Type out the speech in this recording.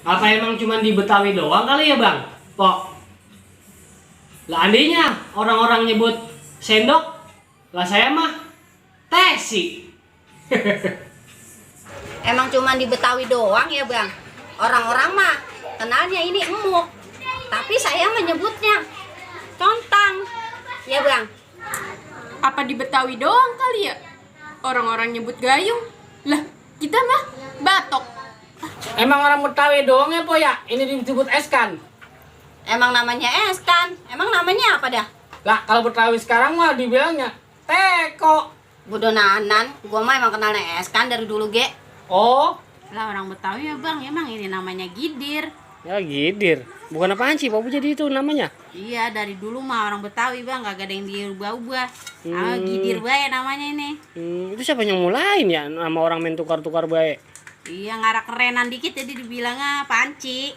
Apa emang cuma di Betawi doang kali ya bang? Pok. Lah andinya orang-orang nyebut sendok, lah saya mah tesi. Emang cuma di Betawi doang ya bang? Orang-orang mah kenalnya ini emuk, tapi saya menyebutnya contang, ya bang. Apa di Betawi doang kali ya? Orang-orang nyebut gayung. Lah, kita mah batok. Emang orang Betawi doang ya po ya? Ini disebut eskan. Emang namanya es kan? Emang namanya apa dah? Lah kalau Betawi sekarang mah dibilangnya teko. Budonanan, gua mah emang kenalnya es kan dari dulu ge. Oh, Lah orang Betawi ya bang, emang ini namanya gidir. ya gidir. Bukan apaan sih, Pak jadi itu namanya. Iya, dari dulu mah orang Betawi bang, gak ada yang diubah-ubah. Gidir bae namanya ini. Itu siapa yang mulain ya nama orang main tukar-tukar baik? Iya, ngarak kerenan dikit jadi dibilangnya panci.